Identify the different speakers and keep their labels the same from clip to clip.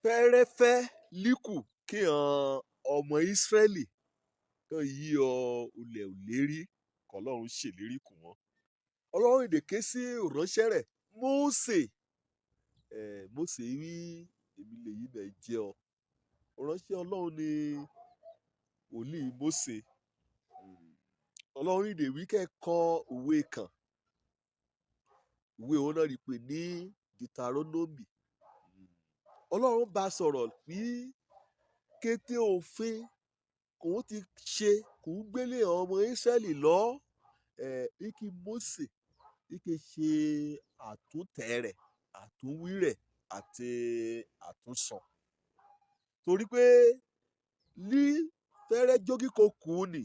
Speaker 1: Fẹ́rẹ́fẹ́ líkù kí han ọmọ Ísírẹ́lì kán yí ọ ilẹ̀ ìlérí k'Ọlọ́run ṣèlérí kù wọ́n. Ọlọ́run dè ké sí ìránṣẹ́ rẹ̀ Mósè. Mósè wí, èmi lèyí mẹ̀ jẹ́ ọ. Ìránṣẹ́ Ọlọ́run ni wòlíì Mósè. Ọlọ́run dè wí kẹ́ kọ ìwé kan. Ìwé òun náà rí pè ní Deuteronomy. Ọlọ́run bá sọ̀rọ̀ ní kété òfin kòun ti ṣe kòun gbélé ọmọ Ísírẹ́lì lọ, ike Mósè ike ṣe àtúntẹ̀ rẹ̀, àtúnwí rẹ̀ àti àtúnsọ. Torí pé ní fẹ́rẹ́ jógí ko kù nì,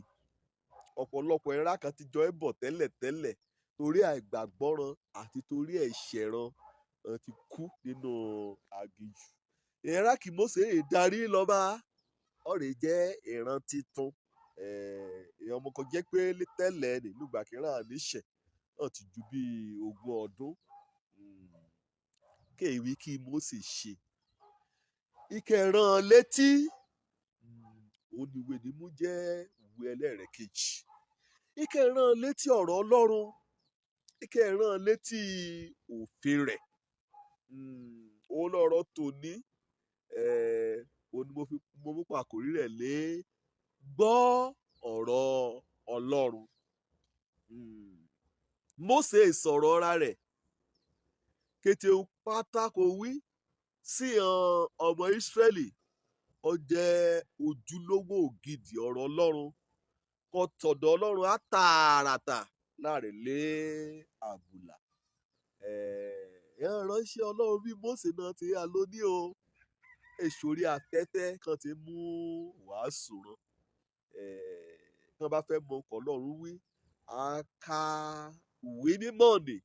Speaker 1: ọ̀pọ̀lọpọ̀ ìran kan ti jọ ẹ́ bọ̀ tẹ́lẹ̀tẹ́lẹ̀ torí àìgbàgbọ́ran àti torí ẹ̀ṣẹ̀ ran wọ́n ti kú nínú aginjù. Ìran kí Mósè darí lọ́ba ọ̀rẹ́ jẹ́ ìran titun. Ìran ọmọ kan jẹ́ pé tẹ́lẹ̀ nígbà kí ìran àníṣẹ̀ náà ti ju bí ogún ọdún. Kéèwí kí Mósè ṣe. Ike rán létí, òun ni ìwé mímú jẹ́ ìwé ẹlẹ́rẹ̀kejì. Ike rán létí ọ̀rọ̀ Ọlọ́run. Ike rán létí òfin rẹ̀. Òun lọ̀rọ̀ tòní. Òun ni mo fi mo mú pàkórí rẹ̀ lé gbọ́ ọ̀rọ̀ Ọlọ́run. Mósè sọ̀rọ̀ ara rẹ̀. Kété pátákó wí sí han ọmọ Ísírẹ́lì, ó jẹ́ ojúlówó ògidì ọ̀rọ̀ Ọlọ́run. Kó tọ̀dọ̀ Ọlọ́run á tààràtà láàrin lé àbùlà. Ìránṣẹ́ Ọlọ́run bí Mósè náà ti yá lóní o. Èso orí afẹ́fẹ́ kan ti mú wàásù rán. Tí wọ́n bá fẹ́ mọ nǹkan Ọlọ́run wí, a ka ìwé mímọ́ nì,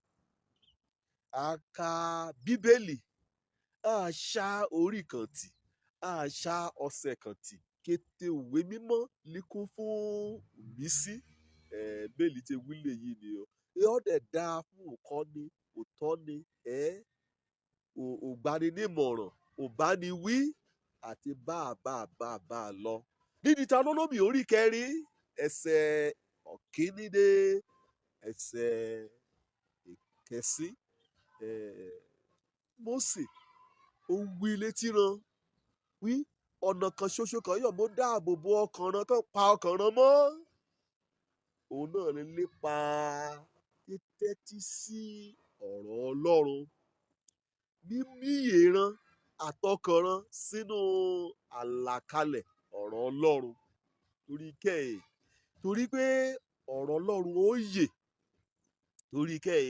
Speaker 1: a ka Bíbélì, a ṣá orí kan tì, a ṣá ọ̀sẹ̀ kan tì. Kété ìwé mímọ́ líkún fún ìmísí. Bẹ́ẹ̀lì tí wí lèyí ni o. Ó dẹ̀ dáa fún ìkọ́ni, òtọ́ni, ògbaninímọ̀ràn, òbániwí àti bá bá bá bá lọ. Ní Deuteronomy orí kẹrin, ẹsẹ̀ ọ̀kíní dé ẹsẹ̀ ìkẹsí. Mósè ó wí létí ran wí ọ̀nà kan ṣoṣo kan yọ̀ mọ́ dáàbò bo ọkàn ran kán pa ọkàn ran mọ́. Òun náà ni nípa títẹ́tí sí ọ̀rọ̀ Ọlọ́run. Mímíyè ran àtọkàn ran sínú àlàkalẹ̀ ọ̀rọ̀ Ọlọ́run. Torí kẹ́ torí pé ọ̀rọ̀ Ọlọ́run ó yè. Torí kẹ́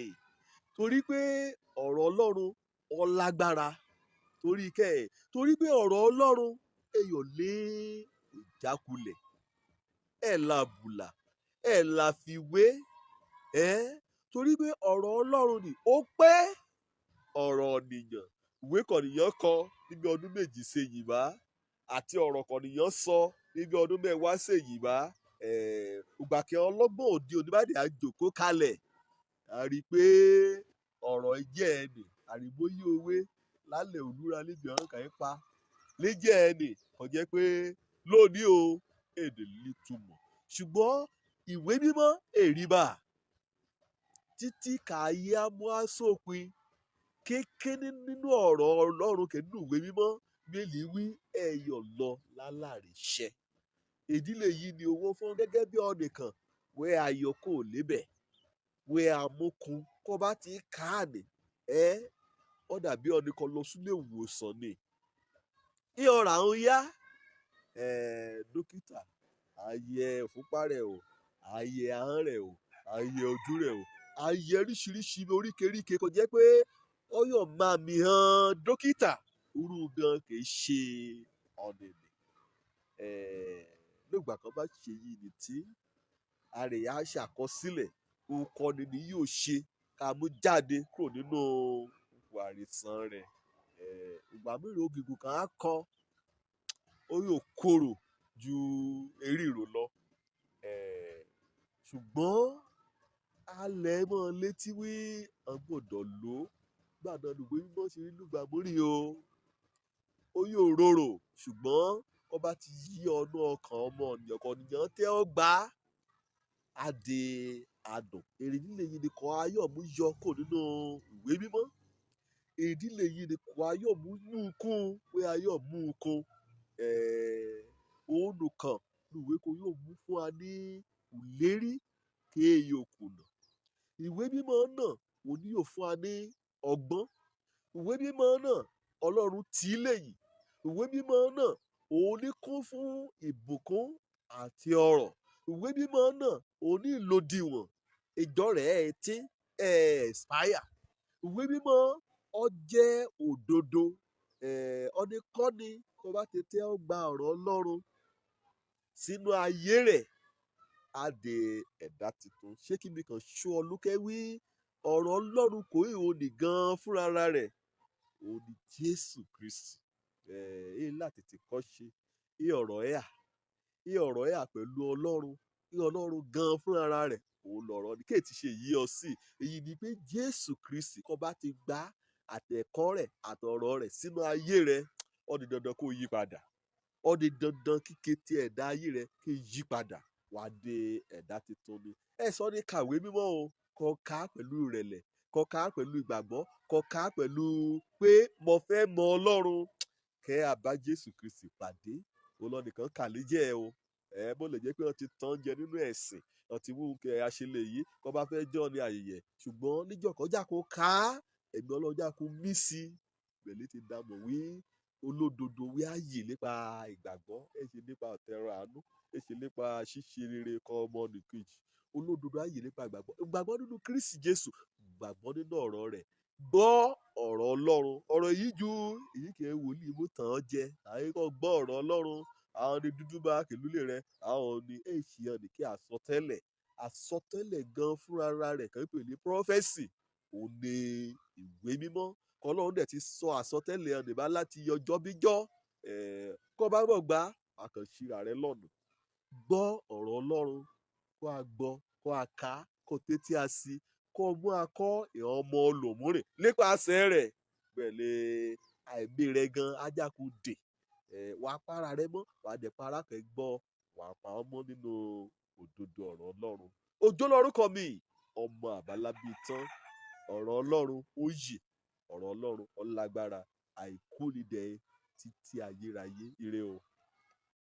Speaker 1: torí pé ọ̀rọ̀ Ọlọ́run ó lágbára. Torí kẹ́ torí pé ọ̀rọ̀ Ọlọ́run èyàn lé ìjákulẹ̀. Ẹ̀ làbùlà, ẹ̀ làfiwé, torí pé ọ̀rọ̀ Ọlọ́run ni ó pé ọ̀rọ̀ ọ̀nìyàn. Ìwé kọ̀nìyàn kọ níbi ọdún méjì sẹ́yìn bá àti ọ̀rọ̀ kọ̀nìyàn sọ níbi ọdún mẹ́wàá sẹ́yìn bá. Ìgbà kí ọlọ́gbọ́n òde òní bá dé àjòkó kalẹ̀, a rí i pé ọ̀rọ̀ jẹ́ ẹnì àrímóyé owé lálẹ́ òlúra níbi ọ̀rọ̀ kan pa. Léjẹ́ ẹnì kò jẹ́ pé lónìí o èdè nítumọ̀. Ṣùgbọ́n ìwé mímọ́ èrí bá títí kàáyé á mú á sópin. Kékeré nínú ọ̀rọ̀ Ọlọ́run kẹ́ nínú ìwé mímọ́ Bíbélì wí ẹ̀yọ̀ lọ láláre ṣẹ. Ìdílé yìí ni owó fún gẹ́gẹ́ bí ọ̀nìkan wẹ́ ayọ̀ kò lébẹ̀, wẹ́ amúkun kó bá ti káàní, ó dàbí ọ̀nìkan lọ sílé ìwòsàn ni. Ìyọ̀rà ń yá, dókítà, a yẹ ìfúnpá rẹ̀ o, a yẹ ahọ́n rẹ̀ o, a yẹ ojú rẹ̀ o, a yẹ oríṣiríṣi oríkèéríkèé kò jẹ́ pé ó yọ̀ máa mi hàn dókítà. Irú gan kì í ṣe ọ̀nìní. Nígbà kan bá ṣe yìí ní tí àrè á ṣàkọsílẹ̀, òǹkọ́ni ni yóò ṣe ká mú jáde kúrò nínú ipò àìsàn rẹ̀. Ìgbà mìíràn ògìgùn kan á kọ, ó yóò korò ju eríro lọ. Ṣùgbọ́n alẹ́ mọ́ létí wí, a gbọ́dọ̀ lò ó. Gbàdán ìwé mímọ́ ṣe rí lùgbà mórí o. Ó yóò rorò, ṣùgbọ́n kó bá ti yí ọ̀nà ọkàn ọmọ ènìyàn kan nìyẹn tẹ́ ọ gbà á di adùn. Èrèdí lèyí ni kò ayọ̀ mú yọ kó nínú ìwé mímọ́. Èrèdí lèyí ni kò ayọ̀ mú mú kún pé ayọ̀ mú kún. Òun nìkan ní ìwé kó yóò mú fún wa ní ìlérí kéèyàn òkùnà. Ìwé mímọ́ náà òun ni yóò fún wa ní ọgbọ́n. Ìwé mímọ́ náà Ọlọ́run tì í lẹ́yìn. Ìwé mímọ́ náà òun ní kún fún ìbùkún àti ọrọ̀. Ìwé mímọ́ náà òun ní ìlòdìwọ̀n ìjọ rẹ̀ ẹ̀ tí ẹ̀ expire. Ìwé mímọ́ ó jẹ́ òdodo. Ọ̀nìkọ́ni kó bá tètè ó gba ọ̀rọ̀ Ọlọ́run sínú ayé rẹ̀ á di ẹ̀dá tuntun. Ṣé kí mi kàn ṣó ọ lókè wí ọ̀rọ̀ Ọlọ́run kò ìhò nìgan fúnra rẹ̀, òun ni Jésù Kristi. Èyí láti tètè kọ́ ṣe é ọ̀rọ̀ ẹ̀ à, é ọ̀rọ̀ ẹ̀ à pẹ̀lú Ọlọ́run, é Ọlọ́run gan fúnra rẹ̀ òun lọ̀rọ̀ ni kéè ti ṣe yí ọ sí. Èyí ni pé Jésù Kristi kó bá ti gbà àtẹ̀kọ́ rẹ̀ àtọ̀rọ̀ rẹ̀ sínú ayé rẹ̀, ó di dandan kó yí padà. Ó di dandan kíké tí ẹ̀dá ayé rẹ̀ kí yí padà wá dé ẹ̀dá tuntun ni. Ẹ sọ ní kàwé mímọ́ o, kó ká pẹ̀lú ìrẹ̀lẹ̀, kó ká pẹ̀lú ìgbàgbọ́, kó ká pẹ̀lú pé mo fẹ́ mọ Ọlọ́run. Kẹ́ a bá Jésù Kristi pàdé, òun lọ nìkan kàlẹ́ jẹ́ o. Ẹ bó lè jẹ́ pé wọ́n ti tán jẹ nínú ẹ̀sìn, wọ́n ti mú kẹ́ aṣelé yìí, kó bá fẹ́ jọ́ ní ayẹyẹ. Ṣùgbọ́n níjọ́kọ́jà kó ká, ẹ̀mí Ọlọ́run jà kó mí sí. Pẹ̀lú ti dààmú wí olódodo wí ààyè nípa ìgbàgbọ́, ẹ ṣe nípa ọ̀tẹ̀rọ̀ àánú, ẹ ṣe nípa ṣíṣe rere kọ ọmọ nìkejì. Olódodo ààyè nípa ìgbàgbọ́. Ìgbàgbọ́ nínú Kristi Jésù, ìgbàgbọ́ nínú ọ̀rọ̀ rẹ̀. Gbọ́ ọ̀rọ̀ Ọlọ́run. Ọ̀rọ̀ yìí ju èyí kì í wòlíì mú tàn án jẹ. Àyè kó gbọ́ ọ̀rọ̀ Ọlọ́run. Àwọn ni dúdú bá kìlúlẹ̀ rẹ̀, àwọn ni èsì hàn ní kí àsọtẹ́lẹ̀. Àsọtẹ́lẹ̀ gan fúnra rẹ̀ kan pè ní prophecy. Òun ni ìwé mímọ́. Ọlọ́run dẹ̀ ti sọ àsọtẹ́lẹ̀ hàn níbà láti ọjọ́ bíjọ́. Kó bá mọ̀ gbá, a kàn ṣíra rẹ lọ́nà. Gbọ́ ọ̀rọ̀ Ọlọ́run, kó a gbọ́, kó a kà, kó tẹ́tí a sí, kó mú a kọ́ ìran ọmọ olòmúrìn nípasẹ̀ rẹ̀. Pẹ̀lú àìmí rẹ gan, ajá kò dè. Wà á para rẹ mọ́, wà á dẹ̀ para kẹ́ gbọ́, wà á pa ọmọ nínú òdodo ọ̀rọ̀ Ọlọ́run. Òjó lorúkọ mi, ọmọ àbálábí tán. Ọ̀rọ̀ Ọlọ́run ó yè, ọ̀rọ̀ Ọlọ́run ó lágbára, àìkú ni dẹ̀ títí ayérayé. Ire o.